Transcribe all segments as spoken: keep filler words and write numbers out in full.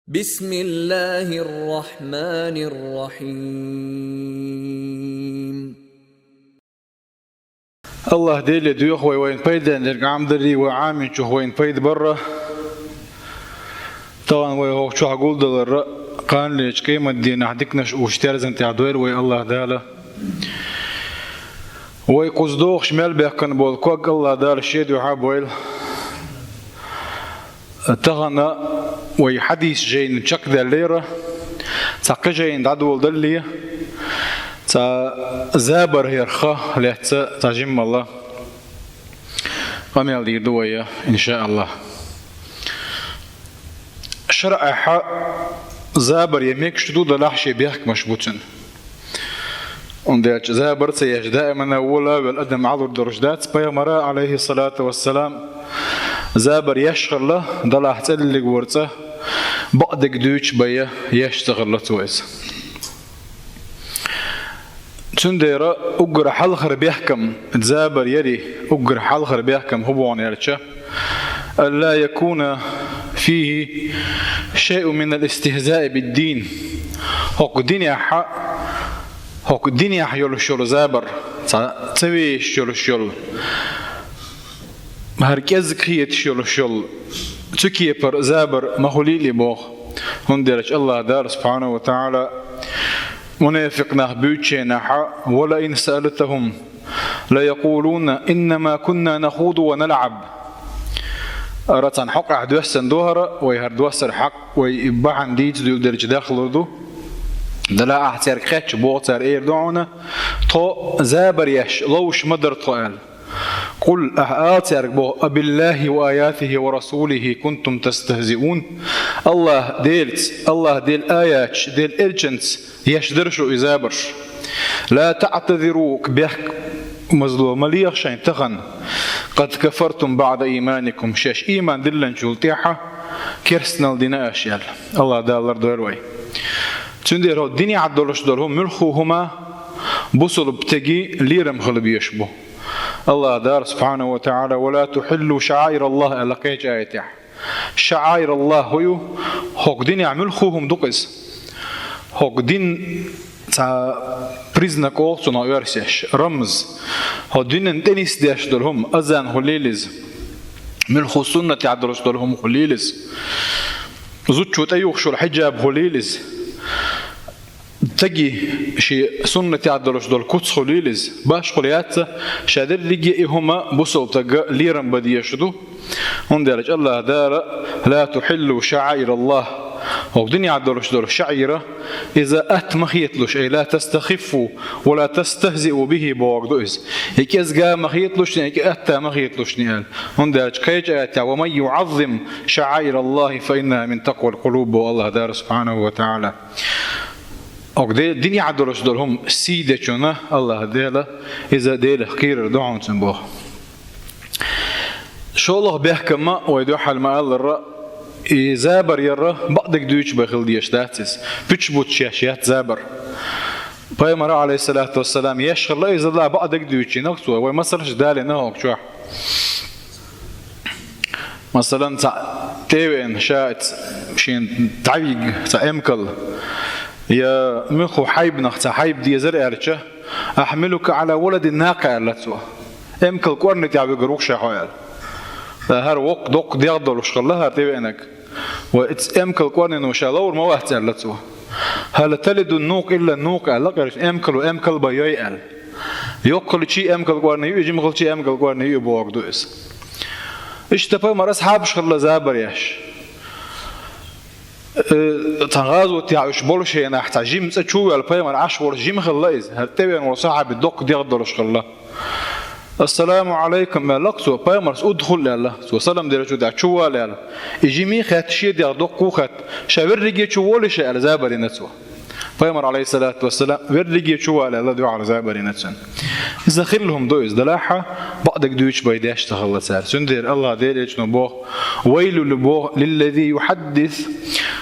بسم الله الرحمن الرحيم. Аллахь Деле доьху вай вайна пайденна дерг Ӏамадарра, вай Ӏамийначух вайна пайда барра. Тахан вай хӀокху чохь гулдаларра, кханалерчу къематдийнахь диканаш уьш терзан тӀехь дойла вай Аллахь Дала. Вай кхуза дохуш мел бехкана болу ког Аллахь Дала Шен дуьхьа а бойла. Тахана вай хьадис жайна чекхдаьллера, цхьа кхин жайна дӀадоладалле, цхьа забар хӀерах лаьцна цхьа жимма къамел дийр ду вай, иншааллахь. ШарӀехь забар я мегаш ду, делахь шен бехкамаш бу цуьнан. ХӀунда аьлча забар ца еш даимана вола а велла адам Ӏалур долуш дац. Пайхамара, Ӏалайхиссалату вассалам, забар еш хилла, делахь цӀе лиллиг вара цӀа, бакъдерг дуьйцуш бен еш ца хилла цо иза. Цундела уггар хьалхара бехкам, забар яри, уггар хьалхара бехкам хӀун боху аьлча, «ألا يكون فيه شيء من الاستهزاء بالدين». ХӀокху динехь, хӀокху динехь йолуш йолу забар, цхьа ца везаш йолуш йолу, хӀара кӀезиг хеташ йолуш йолу цу кепара забар ма хуьлийла боху. ХӀунда аьлча Аллахь Дала, субхьанаху ва тагӀала, мунафикъ нах буьйцучу хенахь: «ولئن سألتهم ليقولن إنما كنا نخوض ونلعب». Ара цхьана хьокъехь доьссина ду хӀара, вай хӀара доссар хьакъ, вай и бахьана дийца дуьйладелча дахлур ду. Делахь ахь цаьрга хетча, боху цара, эр ду хьуна, тхо забар еш, ловш ма дара тхо аьлла. «قل», ахь ала цаьрга боху: «أبالله وآياته ورسوله كنتم تستهزئون». Аллахь Делаца, Аллахь Делан аятаца, Делан элчанца еш дара шу и забарш. «لا تعتذروا», бехк мазло ма леха шайн тахана. «قد كفرتم بعد إيمانكم», шаьш ийман диллинчул тӀаьхьа керстанал дина аша аьлла. Аллахь Дала лардойла вай. Цундела хӀокху динехь долуш долу хӀума муьлхха хӀума бусалба стеган лерам хила безаш бу. Аллахь Дала, субхьанаху ва тагӀала: «ولا تحلوا شعائر الله», аьлла кхечу аятехь. «شعائر الله» хӀун ю? ХӀокху динехь муьлхха хӀума ду-кх иза. ХӀокху дин цхьа признак олу цунах оьрсаша, рамз. ХӀокху динан тӀе нисдеш долу хӀума, азан хуьлийла иза. Муьлхха суннатехь долуш долу хӀума хуьлийла иза. Зудчо тӀеюхуш йолу хьиджаб хуьлийла иза. Стеган шен суннатехь долуш долу куц хуьлийла иза. Башхалла яц, ша дерриге а и хӀума бусалба стага лерам бан дезаш ду. ХӀунда аьлча Аллахь Дала: «لا تحلوا شعائر الله». ХӀокху динехь долуш долу шаӀира, иза атта ма хеталуш, ай: «لا تستخفوا ولا تستهزئوا به», бохург ду иза. И кӀезга ма хеталушни, и атта ма хеталушни аьлла. ХӀунда аьлча кхечу аятехь: «ومن يعظم شعائر الله فإنها من تقوى القلوب», боху Аллахь Дала, субхьанаху ва тагӀала. ХӀокху де-, динехь долуш долу хӀума сий дечунна Аллахь Дела, иза Делах кхерар ду хьуна цуьнан боху. ШолгӀа бехкам ма вай дуьхьал ма-аллара, и забар ярра бакъдерг дуьйцуш бен хила дезаш дац иза. Пуьчбутташ еш яц забар. Пайхамара, Ӏалайхиссалату вассалам, еш хилла иза, бакъдерг дуьйцуш йинарг цо, вай масалш далийна хӀокху чохь. Масалан, цхьа тӀе а веана, ша шена дӀавига цхьа эмкал, я муьлхха хьайбанах цхьа хьайба дезара аьлча, «أحملك على ولد ناقة», аьлла цо. «Эмкал кӀорни тӀехь вигар ву ша хьо», аьлла. ХӀара воккха доккха дегӀ долуш хилла хӀара тӀевеанарг. Вай, иза эмкал кӀорнино ша ловр ма вац, аьлла цо. «هل تلد النوق إلا النوق», аьлла, кхерча, эмкало эмкал бан йой аьлла. Йоккхалчий эмкал кӀорни ю, жимахалчий эмкал кӀорни ю бохург ду иза. Иштта пайхамар асхьабаш хилла забар еш. Э, цхьана гӀазот тӀехь уьш болуш хенахь, цхьа жима цӀа чу а ваьлла, пайхамар Ӏаш волуш жима хилла иза. ХӀара тӀевеана волу сахьаби доккха дегӀ долуш хилла. «السلام عليكم», аьлла-кх цо, пайхамарс «ادخل», аьлла. Цо салам деллачул тӀаьхьа чу вала аьлла. И жимий а хаьтта, шен дегӀ доккхо а хаьтта, ша верриге чу волий ша аьлла, забар йина цо. Пайхамар, Ӏалайхиссалату вассалам, верриге чу вала аьлла, дуьхьал забар йина цуьнан. Иза хилла хӀума ду иза, делахь а бакъдерг дуьйцуш бен деш ца хилла цара. Цундела Аллахь Делан элчано боху: «ويل», боху, «للذي يحدث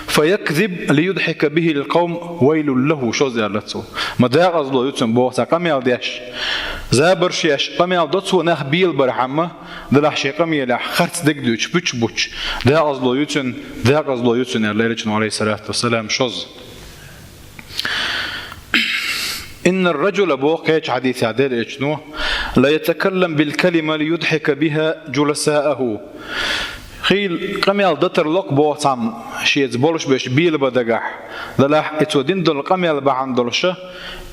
فيكذب ليضحك به القوم، ويل له», шозза аьлла цо. Ма декъазло ю цунна боху, цхьа къамел деш, Забарш еш къамел до цо нах белабархьама, делахь шен къамелехь харц дегдуьйцуш, пуч бучу, декъазло ю цуьнан, декъазло ю цуьнан, аьлла элчано, алейхиссалату вассалам, шозза. «Инна ар-раджула», боху кхечу хьадисехь Делан элчано, «ла ятакаллам бил-калима лиюдхьика биха джуласааху». Хийла къамел датар локху боху цхьамма шеца болуш берш белабан дагахь, делахь и цо дина долу къамел бахьана долуша,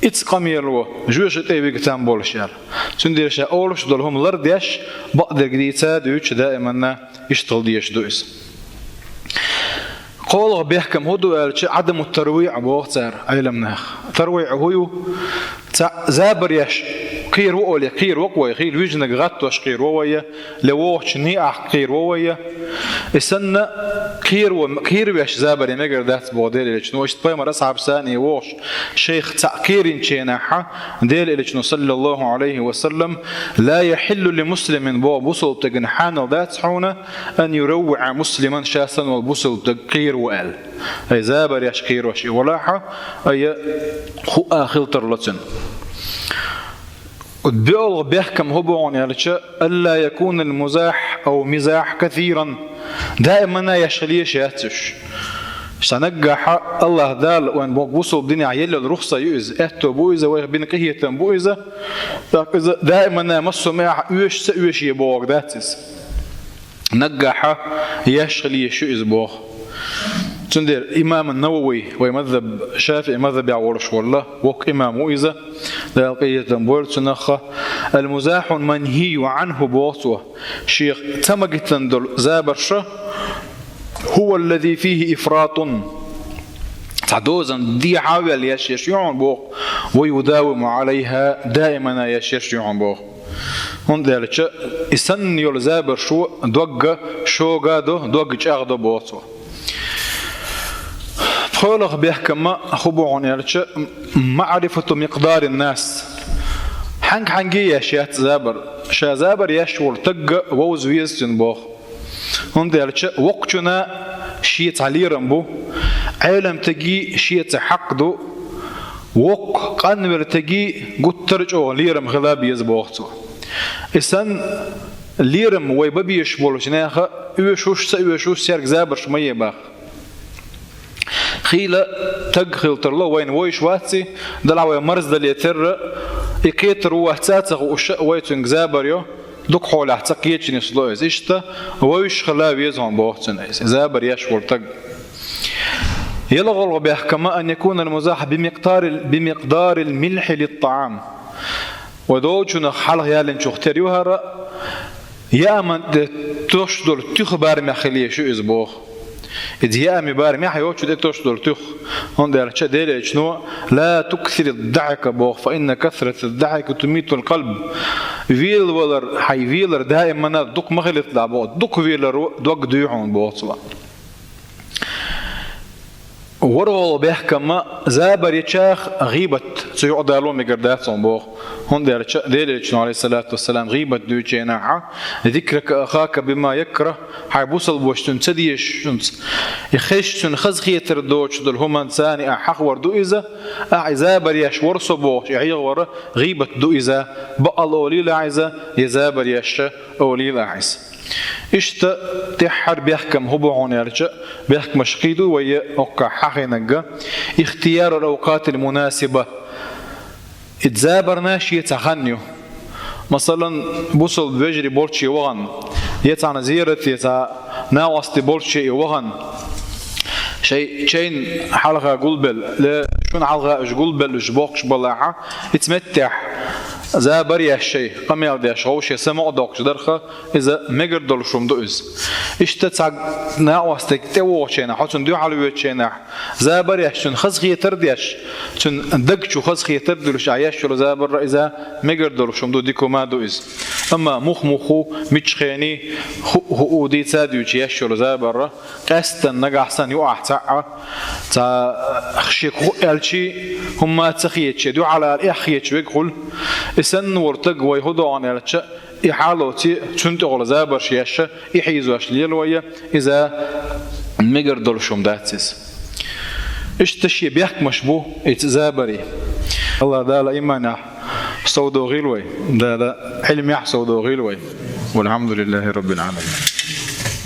и цу къамело жоьжахати тӀе вига там болуш аьлла. Цундела ша олуш долу хӀума лардеш, бакъдерг дийца а дуьйцуш, даиманна иштта хила дезаш ду иза. КхоалгӀа бехкам хӀун ду аьлча, Ӏадаму тарвиӀ боху цара, Ӏеламнаха. ТарвиӀ хӀун ю? Цхьаъ забар еш кхера ву олий, кхера ву-кх вай, хийла вижнаг гӀаттош кхера ву вай, я вогӀучу некъахь кхера ву вай. И санна кхера ву, кхера веш забаре мегар дац боху Делан элчано. Иштта пайхамар асхьабашца а вогӀуш, шайх цхьаъ кхеринчу хенахь, Делан элчано, саллаллаху алейхи ва саллам, «ла яхьиллу ли муслимин», боху, бусалба стагана хьанал дац хьуна, «ан юраввиӀа муслиман», ша санна волу бусалба стаг кхера ву аьлла. Ай, забар еш кхерош и валахьа, ай, хӀуъа хила тарло цуьнан. БоьалгӀа бехкам хӀун бу хьуна аьлча, «алла якуна ал-музахь ау мизахь касиран». Даиманна еш хила езаш яц уьш. Сан наггахьа Аллаха Дала вайн боху бусалба динехь елла рухса ю иза, аьтто бу иза, вайх бина къинхетам бу иза, тӀаккха иза даиманна массо а мехь оьшуш ца оьший бохург дац иза. Наггахьа еш хила езаш ю иза боху. Цундела имам Навави, вай мазхаб, ШафиӀи мазхабехь волуш волла, воккха имам ву иза, Дала къинхетам бойла цунах. «Ал-музахьул манхийю Ӏанху», боху цо, шех ца магийтина долу забарша, «хӀува аллази фихи ифратун». Цхьа дозанна дехьа а ваьлла еш еш ю хьуна боху, «ва юдавиму Ӏалайха», даиманна еш еш ю хьуна боху. ХӀунда аьлча и санна йолу забаршо догга шога а до, догга чӀагӀ до боху цо. ПхоьалгӀа бехкам хӀун бу хьуна аьлча, «маӀрифату микъдарин нас». Хьаьнга-хьаьнге еш яц забар. Ша забар еш волу стагга вовза веза цуьнан боху. ХӀунда аьлча воккхачунна шен цхьа лерам бу, Ӏеламстеган шен цхьа хьакъ ду, воккха къанвелла стеган гуттар а чӀогӀа лерам хила беза боху цо. И санна лерам вай бан безаш болчу нехан оьшуш а, ца оьшуш а цаьрга забарш ма е боху. Хийла стаг хила тарло, вайна вовзаш вац и, делахь вай марздале терра, и кхетар ву вац а ца хууш а, вай цуьнга забар йо, дукха хьолахь ца кхеташ нисло иза. Иштта вовзаш хила веза хьуна боху цунна иза, забар еш волу стаг. ЙалхалгӀа бехкам, «ан якуна ал-музахь бимикъдарил, бимикъдарил милхьи лит-таӀам». Вай долчунах хьалха яллинчух тера ю хӀара, яаман тӀе тосуш долу туьха барамехь хила езаш ю иза боху. Иза яаман барамехь йоцу тӀе тосуш долу туьха. ХӀунда аьлча Делан элчано, «ла туксирид-дахьика», боху, «фа инна касратад-дахьики тумитул-къалб». Велавалар, хьайн велар даиманна дукха ма хилийталахь боху, дукха веларо дог дуьйхьуна боху цо. ВорхӀалгӀа бехкам, забар ечарах гӀийбат, цу юкъа дало мегар дац хьуна боху. ХӀунда аьлча Делан элчано, алейхиссалату вассалам, гӀийбат дуьйцучу хенахь, «зикрака ахака бима якрахь», хьайн бусалба вашас цуьнан ца дезачуьнца, и хезча цуьнан хазахетар доцуш долу хӀуманца а ахь хьахавар ду иза, ахь и забар еш вара со бохуш, и хьехавар гӀийбат ду иза, бакъ олийла ахь иза, я забар еш олийла ахь иза. Иштта тӀаьххьара бехкам хӀун бу хьуна аьлча, бехкамаш кхин ду вай оккхахь хьахийнарг, «ихтиярул-авкъатил-мунасиба». И забарна шен цхьа хан ю. Масалан, бусалба вежарий болчу вахана, я цхьана зерате, я цхьа накъостий болчу вахана, шайн чайна хьалха гулбелла, я шуна хьалха уьш гулбелла уьш бохкуш балахьа, и цу меттехь забар еш шайн, къамел деш, хӀовш я самукъа доккхуш дарха, иза мегар долуш хӀума ду иза. Иштта цхьа накъостий тӀевогӀучу хенахь, хьо цунна дуьхьал воьдучу хенахь, забар еш, цуьнан хазахетар деш, цуьнан даг чу хазахетар дуьллуш ахь еш йолу забарра иза мегар долуш хӀума ду, дика хӀума ду иза. Амма мух-муху, миччахений, хӀуъу-хӀуъу дийца а дуьйцуш еш йолу забарра, къаьсттина нагахь санна юкъахь цхьаъ, цхьа шега хӀуъу аьлчий, хӀумма ца хеташ, дуьхьал ала эхь хеташ верг хуьлу. И санна волу стаг вай хӀун до хьуна аьлча, и хьалоций, цунна тӀехула забарш еш, и хьийзош лела вай, иза мегар долуш хӀума дац иза. Иштта шен бехкамаш бу иза забаран. Аллах Дала иманехь Сов доагӀийла вай. Да, да. ГӀилма яхь сов доагӀийла вай. والحمد لله رب العالمين.